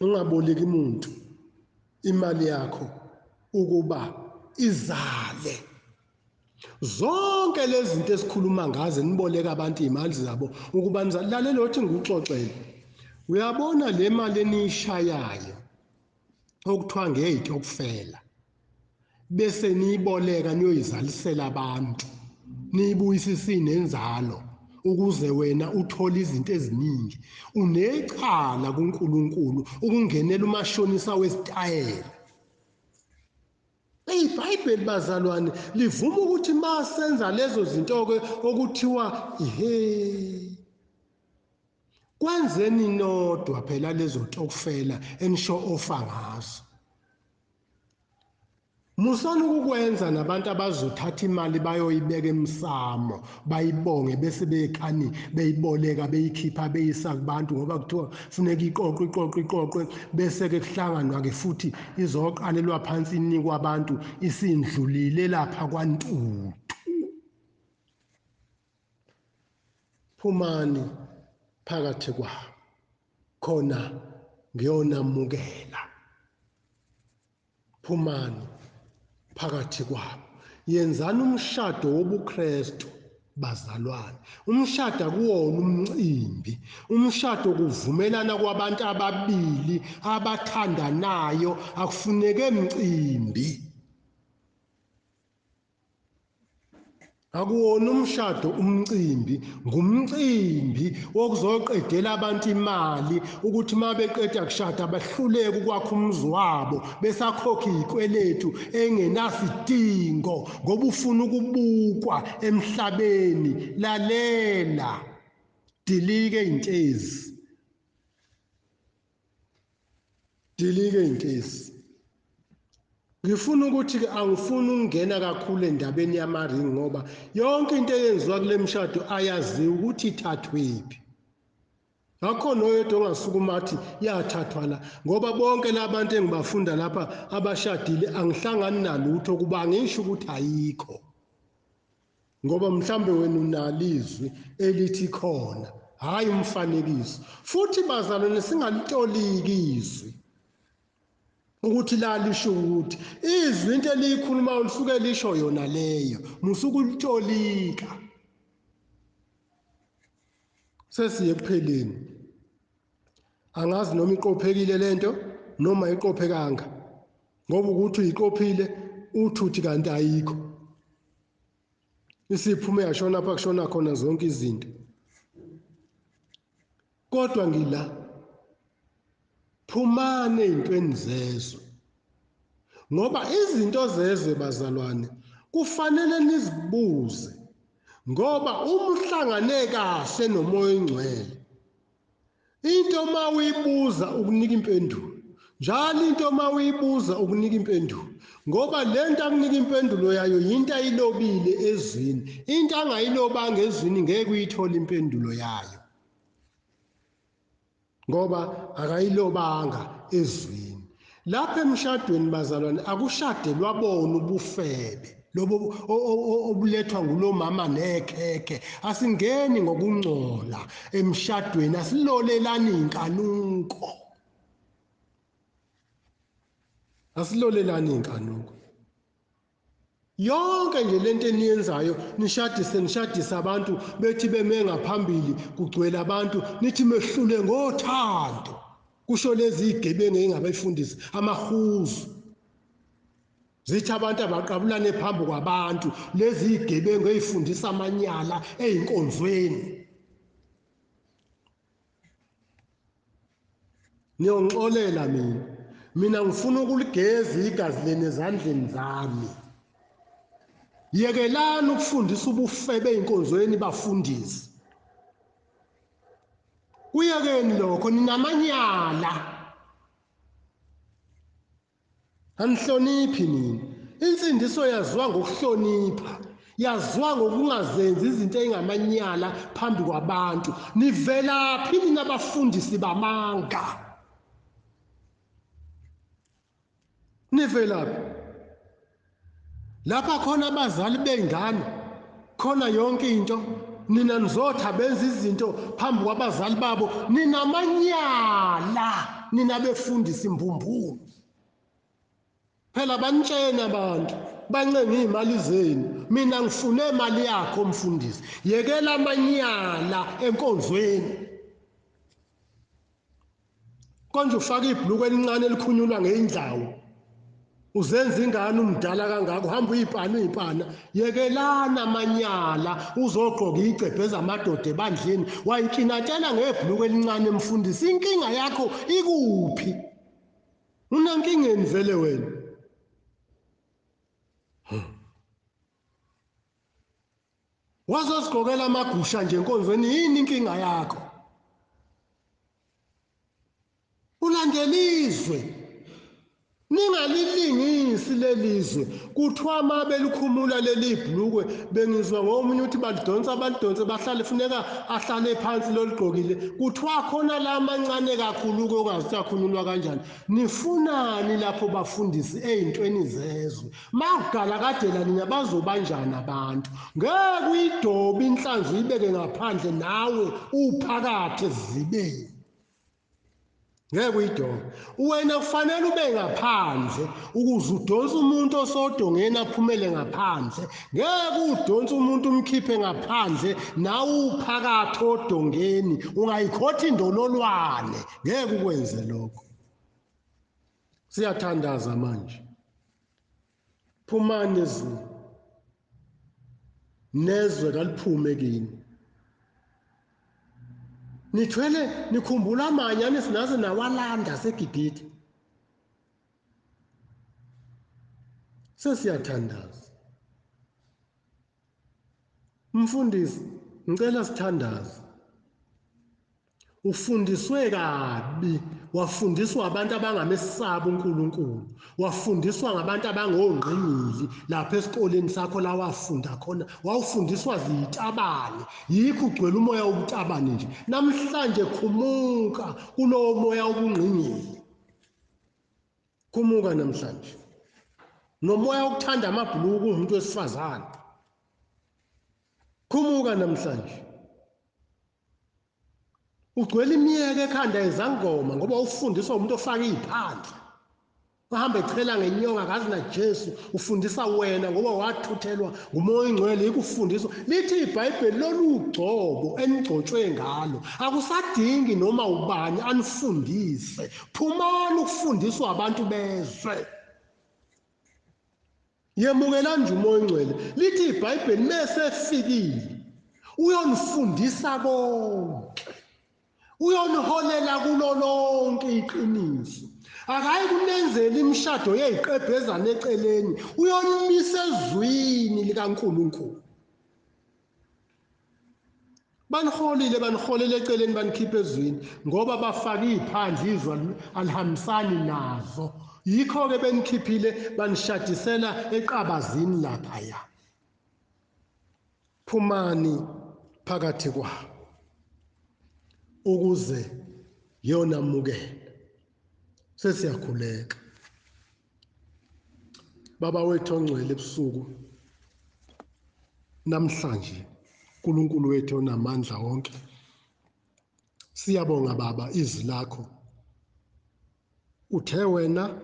Ungaboleki umuntu imali yakho ukuba izale. Zonke lezi zinto esikhuluma ngazo niboleka abantu izimali zabo ukuba nilalela othi ngikuxoxele. Uyabona le mali eniyishayayo okuthiwa ngeyitokufela, bese niyiboleka niyoyizalisela abantu, niyibuyisise inenzalo ukuze wena uthole izinto eziningi. Unecala kuNkulunkulu ukungenela umashonisa wesitayela. IBhayibheli bazalwane livuma ukuthi masenza lezo zinto ke okuthiwa ihe, Kwenzeni nodwa phela lezo tokufela enisho ofa ngazo. Musani ukukwenza nabantu abazothatha imali bayoyibeka emsamo, bayibonge bese bekhani beyiboleka beyikhipha beyisa kubantu, ngoba kuthiwa funeka iqoqwe iqoqwe iqoqwe, bese ke kuhlanganwa ke futhi izoqalelwa phansi inikwa abantu isindlulile lapha kwaNtuthu. Phumani phakathi kwabo, khona ngiyonamukela. Phumani phakathi kwabo, yenzani umshado wobuKristu bazalwane. Umshado akuwona umcimbi, umshado kuvumelana kwabantu ababili abathandanayo, akufuneke mcimbi. Akuwona umshado umcimbi, ngumcimbi wokuzoqedela abantu imali ukuthi uma beqeda kushada bahluleke ukwakha umuzi wabo besakhokha izikweletu engenasidingo ngoba ufuna ukubukwa emhlabeni. Lalela, dilike intezi, dilike intezi. Ngifuna ukuthi ke angifuni ukungena kakhulu endabeni yama-ring, ngoba yonke into eyenziwa kule mshado ayaziwa ukuthi ithathwephi. Akho noyedwa ongasukuma athi yathathwa la, ngoba bonke labantu engibafunda lapha abashadile angihlangani nalutho kuba ngisho ukuthi ayikho, ngoba mhlambe wena unalo izwi elithi khona, hhayi umfanekiso. Futhi bazalwane, singalitoliki izwi ukuthi la lisho ukuthi izwi into eliyikhulumayo lisuke lisho yona leyo, musukulitolika. Sesiye ekupheleni, angazi noma iqophekile lento noma iqophekanga, ngoba ukuthi uyiqophile uthuthi kanti ayikho, isiphume yashona lapha kushona khona zonke izinto. Kodwa ngila, phumani ey'ntweni zezwe, ngoba izinto zezwe bazalwane kufanele nizibuze, ngoba uma uhlangane kahle noMoya oNgcwele, into uma uyibuza ukunika impendulo, njalo into uma uyibuza ukunika impendulo, ngoba lento akunika impendulo yayo yinto ayilobile ezwini, into angayilobanga ezwini ngeke uyithole impendulo yayo, ngoba akayilobanga ezwini. Lapha emshadweni bazalwane akushadelwa bona ubufebe lobo obulethwa ngulomama nekhekhe. Asingeni ngokungcola emshadweni, asilolelani inkanuko, asilolelani inkanuko. Yonke nje lento eniyenzayo, nishadise nishadise abantu bethi beme ngaphambili kugcwele abantu, nithi mehlule ngothando, kusho lezi igebengu engabefundisi amahuzu, zithi abantu abaqabulane phambi kwabantu, lezi igebengu ezifundisa amanyala eyinkonzweni. Niyongixolela mina, mina ngifuna ukuligeza igazi lenu ezandleni zami. Yekelani ukufundisa ubufebe ey'nkonzweni bafundisi, kuyekeni lokho, ninamanyala, anihloniphi nina. Insindiso yaziwa ngokuhlonipha, yaziwa ngokungazenzi izinto ey'ngamanyala phambi kwabantu. Nivelaphi nina bafundisi bamanga? Nivelaphi? Lapha khona abazali bey'ngane, khona yonke into, nina nizotha benza izinto phambi kwabazali babo, ninamanyala nina befundisi mbumbulu. Phela banitshena abantu, bancenga iy'mali zenu, mina ngifune imali yakho mfundisi. Yekela amanyala enkonzweni. Konje ufaka ibhuluku elincane elikhunyulwa ngeyindlawu, uzenza ingane umdala kangaka, uhamba uyipana uyipana. Yekelana amanyala, uzogqoka iy'gcebhe zamadoda ebandleni, wayinkinatshela ngebhuluku elincane mfundisi. Inkinga yakho ikuphi? Unankingeni vele wena? Wazozigqokela amagusha nje enkonzweni, yini inkinga yakho? Ulandela izwe. Ningalilingisi lelizwe. Kuthiwa uma belikhumula leli bhlukwe, bengizwa ngomunye ukuthi balidonsa balidonse bahlale, funeka ahlale phansi loligqokile. Kuthiwa khona la mancane kakhulu ongazi ukuthi akhululwa kanjani. Nifunani lapho bafundisi ey'ntweni zezwe? Makugalakadela nina bazobanjani abantu? Ngeke uyidobe inhlanzi uyibeke ngaphandle nawe uphakathi ezibeni. Ngeke uyidobe. Wena kufanele ube ngaphandle ukuze udonse umuntu osodongeni aphumele ngaphandle. Ngeke udonse umuntu umkhiphe ngaphandle nawe uphakathi odongeni, ungayikhotha indololwane. Ngeke ukwenze lokho. Siyathandaza manje. Phumani ezweni. Nezwe kaliphume kini. Nithwele nikhumbula amanye sinaze nawalanda seGibhithe. Sesiyathandaza. Mfundisi, ngicela sithandaze. Ufundiswe kabi, wafundiswa abantu abangamesabi uNkulunkulu, wafundiswa ngabantu abangongqingili lapha esikoleni sakho la wafunda khona, wawufundiswa zitabane, yikho ugcwele umoya wobutabane nje. Namhlanje khumuka kulowo moya wobungqingili. Khumuka namhlanje. Nomoya wokuthanda amabhuluku umuntu wesifazane. Khumuka namhlanje. Ugcwele imiyeke ekhanda izangoma ngoba ufundiswa umuntu ofaka iziphandla. Uhamba echela ngenyonga akazi na Jesu, ufundisa wena ngoba wathuthelwa ngumoya oyingcwele ikufundiswa. Lithi iBhayibheli lolu gcobo enigcotshwe ngalo akusadingi noma ubani anifundise. Phumani ukufundiswa abantu bezwe. Yemukelani nje umoya oyingcwele. Lithi iBhayibheli mesefikile uyonifundisa konke. Uyoniholela kulo lonke iqiniso. Akayi kunenzela imishado yeziqebhezana eceleni, uyonimisa ezwini likaNkulunkulu. Baniholile, baniholela eceleni, banikhipha ezwini ngoba bafake iphandle, izwe alihambisani nazo. Yikho-ke benikhiphile banishadisela eqabazini laphaya. Phumani phakathi kwabo ukuze yonamukela. Sesiyakhuleka. Baba wethu ongcwele ebusuku namhlanje, uNkulunkulu wethu onamandla wonke, siyabonga Baba izwi lakho. Uthe wena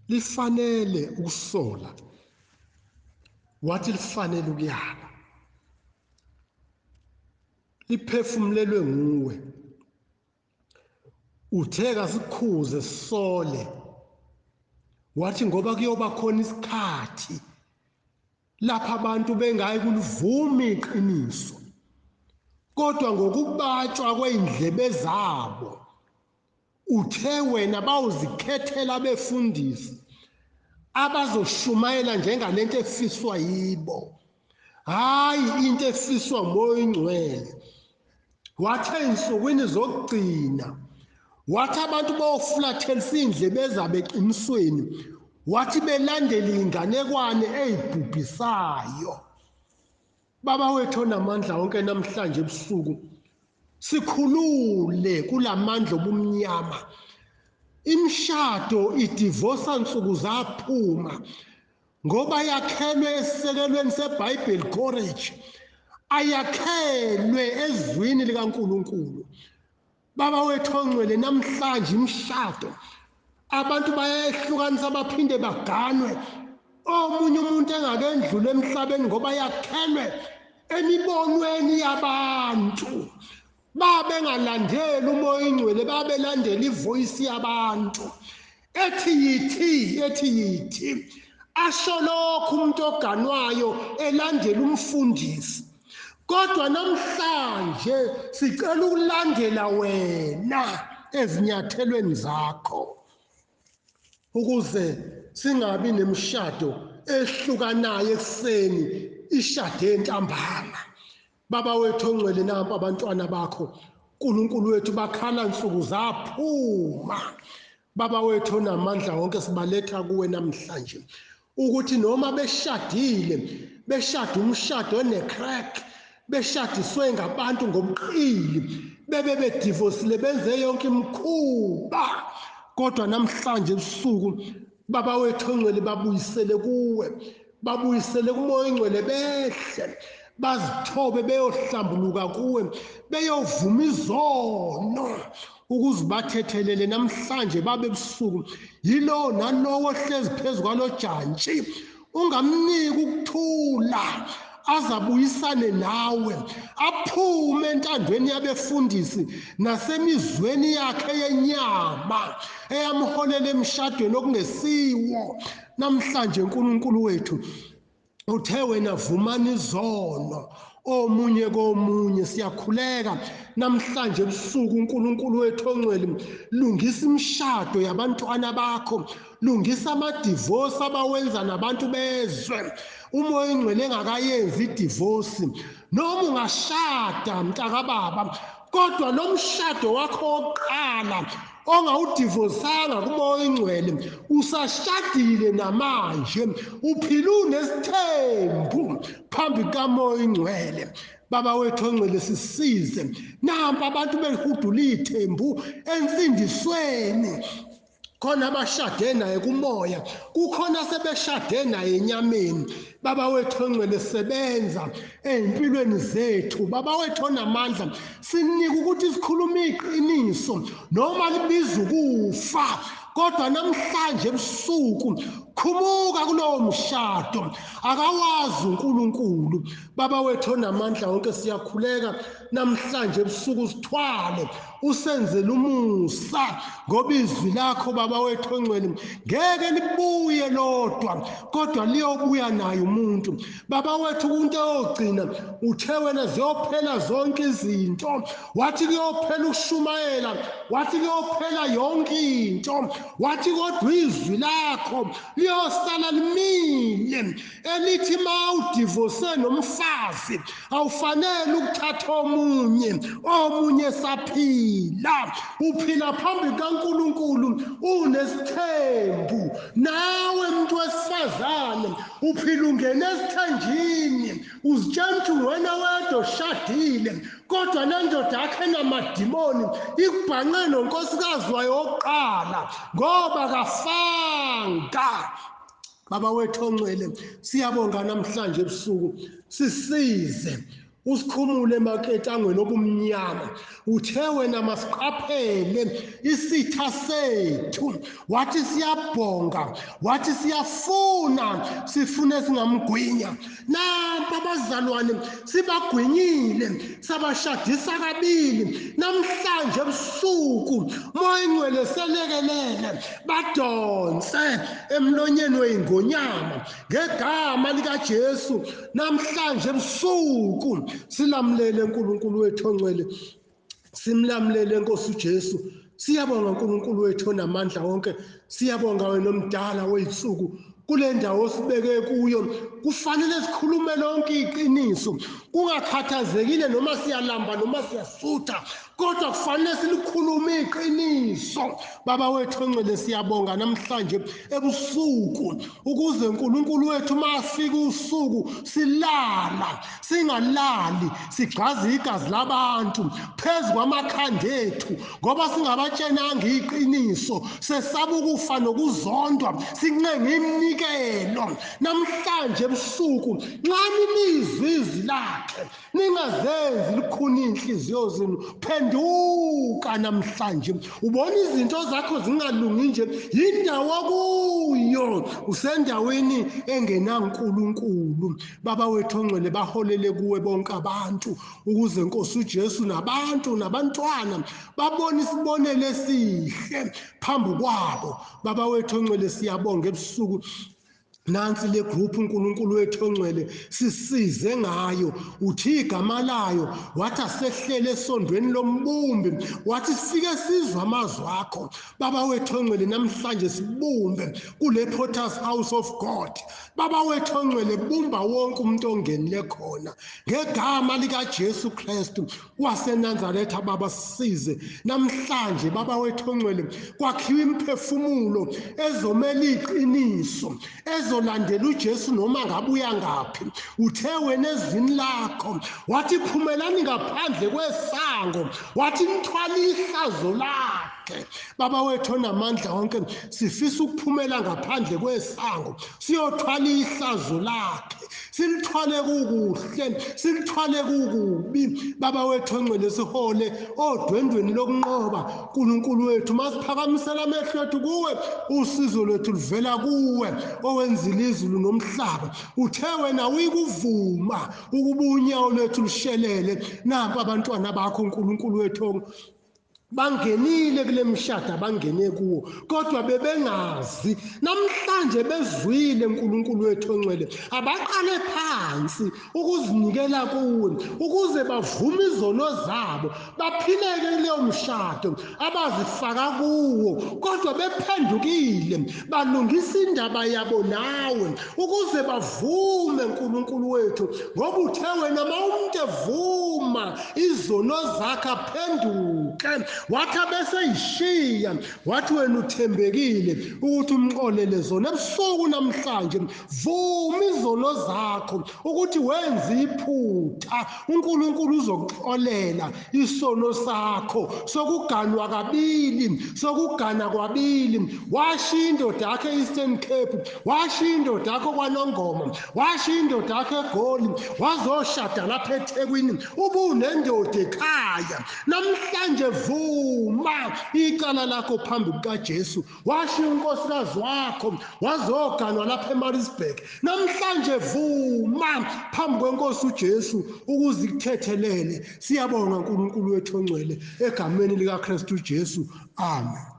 lifanele ukusola, wathi lifanele ukuyala, liphefumulelwe nguwe. Uthe kasikhuze sisole, wathi ngoba kuyoba khona isikhathi lapha abantu bengayi kulivuma iqiniso, kodwa ngokubatshwa kwezindlebe zabo uthe wena bawuzikhethela abefundisi abazoshumayela njengalento efiswa yibo, hayi into efiswa umoya oyingcwele. Wathi ey'nsukwini zokugcina, wathi abantu bayoflathelisa iy'ndlebe zabo eqinisweni, wathi belandele iy'nganekwane ey'bhubhisayo. Baba wethu onamandla wonke, namhlanje ebusuku sikhulule kulamandla obumnyama. Imishado idivosa nsuku zaphuma ngoba yakhelwe esisekelweni seBhayibheli College, ayakhelwe ezwini likaNkulunkulu. Baba wethu ongcwele, namhlanje imishado abantu bayehlukanisa baphinde baganwe, omunye umuntu engakendlula emhlabeni ngoba yakhelwe emibonweni yabantu. Babengalandeli umoya oyingcwele, babelandela ivoice yabantu ethi yithi, ethi yithi. Asho lokho umuntu oganwayo elandela umfundisi. Kodwa namhlanje sicela ukulandela wena ezinyathelweni zakho, ukuze singabi nemishado ehlukanayo ekuseni ishade entambama. Baba wethu ongcwele, nampa abantwana bakho uNkulunkulu wethu bakhala nsuku zaphuma. Baba wethu onamandla wonke, sibaletha kuwe namhlanje ukuthi noma beshadile, beshada umshado one-crack, beshadiswe ngabantu ngobuqili, bebe bedivosile, benze yonke imikhuba, kodwa namhlanje ebusuku Baba wethu ongcwele, babuyisele kuwe, babuyisele kuMoya oNgcwele, behle bazithobe beyohlambuluka kuwe, beyovuma izono ukuze bathethelele namhlanje babe ebusuku. Yilowo nalowo ohlezi phezu kwalo jantshi, ungamniki ukuthula azabuyisane nawe, aphume entandweni yabefundisi nasemizweni yakhe yenyama eyamholela emshadweni okungesiwo. Namhlanje uNkulunkulu wethu uthe wena vumani izono omunye komunye. Siyakhuleka namhlanje ebusuku, uNkulunkulu wethu ongcwele, lungisa imishado yabantwana bakho, lungisa amadivosi abawenza nabantu bezwe. UMoya oNgcwele engakayenzi idivosi, noma ungashada mntakababa, kodwa lo mshado wakho wokuqala ongawudivosanga kuMoya oNgcwele, usashadile namanje, uphila unesithembu phambi kukaMoya oNgcwele. Baba wethu ongcwele, sisize. Nampa abantu behudula ithembu ensindisweni, khona abashade naye kumoya, kukhona sebeshade naye enyameni. Baba wethu ongcwele, sebenza ey'mpilweni zethu. Baba wethu onamandla, sinika ukuthi sikhulume iqiniso noma libiza ukufa, kodwa namhlanje ebusuku khumuka kulowo mshado, akawazi uNkulunkulu. Baba wethu onamandla wonke, siyakhuleka namhlanje ebusuku, sithwale usenzele umusa, ngoba izwi lakho Baba wethu ongcwele ngeke libuye lodwa, kodwa liyobuya naye umuntu. Baba wethu, kunto yogcina uthe wena ziyophela zonke izinto, wathi kuyophela ukushumayela, wathi kuyophela yonke into, wathi kodwa izwi lakho liyosala limile, elithi ma udivose nomfazi awufanele ukuthatha omunye, omunye saphila, uphila phambi kaNkulunkulu unesithembu. Nawe muntu wesifazane uphila ungena esithenjini, uzitshela ukuthi wena wedwa oshadile, kodwa nendoda yakhe enamadimoni ikubhanqe nonkosikazi wayo wokuqala ngoba kafanga. Baba wethu ongcwele, siyabonga namhlanje ebusuku, sisize usikhumule emaketangweni obumnyama. Uthe wena masiqaphele isitha sethu, wathi siyabhonga, wathi siyafuna, sifune singamgwinya. Nampa abazalwane sibagwinyile, sabashadisa kabili. Namhlanje ebusuku Moya oNgcwele selekelele, badonse emlonyeni weyingonyama ngegama likaJesu. Namhlanje ebusuku silamulele uNkulunkulu wethu ongcwele, simlamulele Nkosi uJesu. Siyabonga uNkulunkulu wethu onamandla wonke, siyabonga wena omdala wey'nsuku. Kule ndawo osibeke kuyo kufanele sikhulume lonke iqiniso, kungakhathazekile noma siyalamba noma siyasutha, kodwa kufanele silikhulume iqiniso. Baba wethu ongcwele, siyabonga namhlanje ebusuku, ukuze uNkulunkulu wethu mafika usuku silala singalali, sigxaza igazi labantu phezu kwamakhanda ethu, ngoba singabatshenanga iqiniso, sesaba ukufa nokuzondwa, sincenga iminikelo. Namhlanje ebusuku nxani nizwe izwi lakhe, ningazenzi likhuni inhliziyo zenu. Phenduka namhlanje, ubona izinto zakho zingalungi nje, yindawo kuyo, usendaweni engenaNkulunkulu. Baba wethu ongcwele, baholele kuwe bonke abantu, ukuze Nkosi uJesu nabantu nabantwana babone isibonelo esihle phambi kwabo. Baba wethu ongcwele, siyabonga ebusuku. Nansi le group uNkulunkulu wethu ongcwele sisize ngayo. Uthi igama layo, wathi asehlele esondweni lombumbi, wathi sifike sizwe amazwi akho. Baba wethu ongcwele, namhlanje sibumbe kule Potter's House of God. Baba wethu ongcwele, bumba wonke umuntu ongenile khona ngegama likaJesu Kristu waseNazaretha. Baba, sisize namhlanje. Baba wethu ongcwele, kwakhiwa imiphefumulo ezomela iqiniso, ezolandela uJesu noma ngabuya ngaphi. Uthe wena ezwini lakho, wathi phumelani ngaphandle kwesango, wathi nithwale ihlazo lakhe. Baba wethu onamandla wonke, sifisa ukuphumela ngaphandle kwesango, siyothwala ihlazo lakhe, silithwale kukuhle, silithwale kukubi. Baba wethu ongcwele, sihole odwendweni lokunqoba. Nkulunkulu wethu, masiphakamisela amehlo ethu kuwe, usizo lwethu luvela kuwe owenzile izulu nomhlaba. Uthe wena uyikuvuma ukuba unyawo lwethu lushelele. Nampa abantwana bakho, Nkulunkulu wethu, bangenile kule mshado abangene kuwo, kodwa bebengazi. Namhlanje bezwile, Nkulunkulu wethu ongcwele, abaqale phansi ukuzinikela kuwe ukuze bavume izono zabo, baphileke kuleyo mshado abazifaka kuwo, kodwa bephendukile, balungisa indaba yabo nawe ukuze bavume, Nkulunkulu wethu, ngoba uthe wena ma umuntu evuma izono zakhe aphenduke, wathi abeseyishiya, wathi wena uthembekile ukuthi umxolele zona. Ebusuku namhlanje vuma izono zakho ukuthi wenze iphutha, uNkulunkulu uzokuxolela isono sakho sokuganwa kabili, sokugana kwabili. Washiya indoda yakho e-Eastern Cape, washiya indoda yakho kwaNongoma, washiya indoda yakho eGoli, wazoshada lapha eThekwini, ubunendoda ekhaya. Namhlanje vuma icala lakho phambi kukaJesu. Washiya unkosikazi wakho, wazoganwa lapha eMaritzburg. Namhlanje vuma phambi kwenkosi uJesu ukuze ikuthethelele. Siyabonga, Nkulunkulu wethu ongcwele, egameni likaKristu Jesu, amen.